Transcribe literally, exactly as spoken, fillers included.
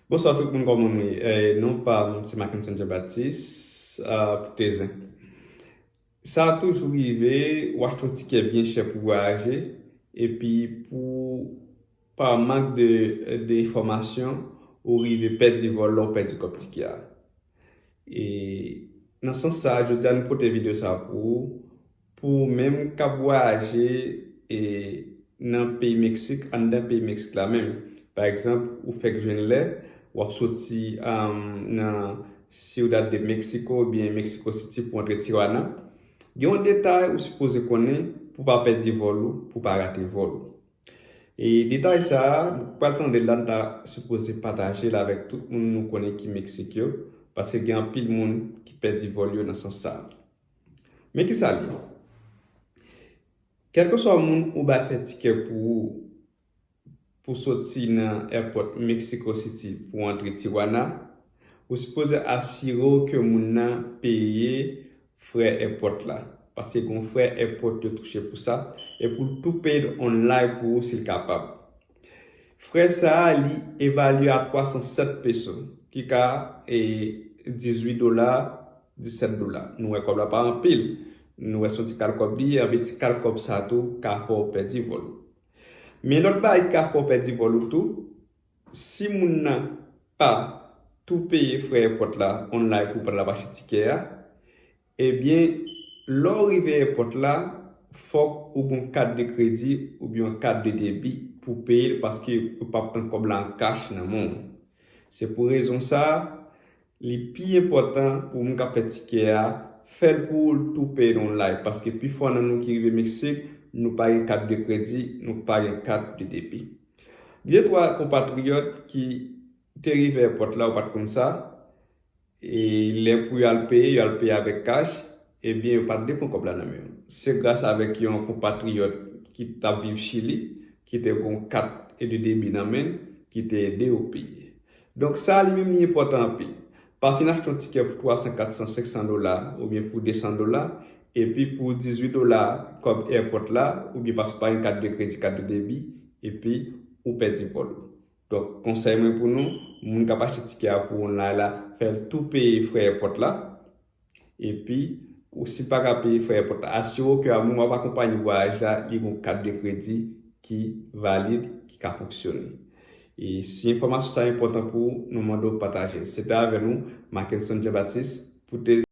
Bonswa tout moun, kòman nou ye? Eh, non pa m se Mackenson Jean Baptiste, ah, pou Tezen. Sa toujou rive, w achte yon tikè byen chè pou vwayaje, epi pou, pa mank de, de enfòmasyon, ou rive pèdi vòl la, ou pèdi kòb tikè a. E nan sans sa, jodi a nou pote videyo sa pou ou, pou ou menm k ap vwayaje e nan peyi Meksik, anndan peyi Meksik la menm. Pa egzanp, ou fèk jwenn lè, w ap soti, um, nan Ciudad de Mexico oubyen Mexico City pou antre Tijuana. Gen yon detay ou sipoze konnen pou pa pèdi vòl ou, pou pa rate vòl ou. E detay sa a, nou pral tande l la, nou ta sipoze pataje l avèk tout moun nou konnen ki Meksik yo, paske gen anpil moun ki pèdi vòl yo nan sans sa a. Men ki sa l ye? Kèlkeswa moun ou bay fè tikè pou ou, pou soti nan èpòt Mexico City pou antre Tijuana, ou sipoze asire w ke moun nan peye frè èpòt la. Paske gen yon frè èpòt yo touche pou sa, e pou l tou peye l online pou ou si l kapab. Frè sa a, li evalye a twa san sèt peso, ki ka, e, dizuit dola, disèt dola. Nou wè kòb la pa anpil. Nou wè se yon ti kal kòb li ye, anben ti kal kòb sa tou ka fè w pèdi vòl ou. Men lòt bagay ki ka fè w pèdi vòl ou tou, si moun nan pa tou peye frè èpòt la online pou pandan l ap achte tikè a, ebyen, lè w rive èpòt la, fòk ou gen yon kat de kredi oubyen yon kat de debi pou peye l, paske yo p ap pran kòb la an kach nan men w. Se pou rezon sa a, li pi enpòtan pou moun k ap fè tikè a, fè l pou ou, l tou peye l online, paske pifò nan nou ki rive Meksik, nou pa gen kat de kredi, nou pa gen kat de debi. Gen de twa konpatriyòt ki te rive èpòt la, ou pa t konn sa, e lè pou y al peye, y al peye avèk kach, ebyen, yo pa t vle pran kòb la nan men yo. Se gras avèk yon konpatriyòt ki t ap viv Chili, ki te gen yon kat de debi nan men l, ki te ede yo peye. Donk, sa a li menm li enpòtan anpil. Pa fin achte yon tikè pou twa san, kat san, senk san dola, oubyen pou de san dola, epi pou dizuit dola kòb èpòt la, oubyen paske w pa gen kat de kredi, kat de debi, epi ou pèdi vòl ou. Donk, konsèy mwen pou nou, moun k ap achte tikè a pou online la, fè l tou peye frè èpòt la. Epi, ou si l pa ka peye frè èpòt la, asire w ke a moman w ap akonpanye vwayaj la, li gen yon kat de kredi ki valid, ki ka fonksyone. E si enfòmasyon sa a enpòtan pou ou, nou mande w pataje l. Se te avè nou, Mackenson Jean Baptiste, pou Tezen.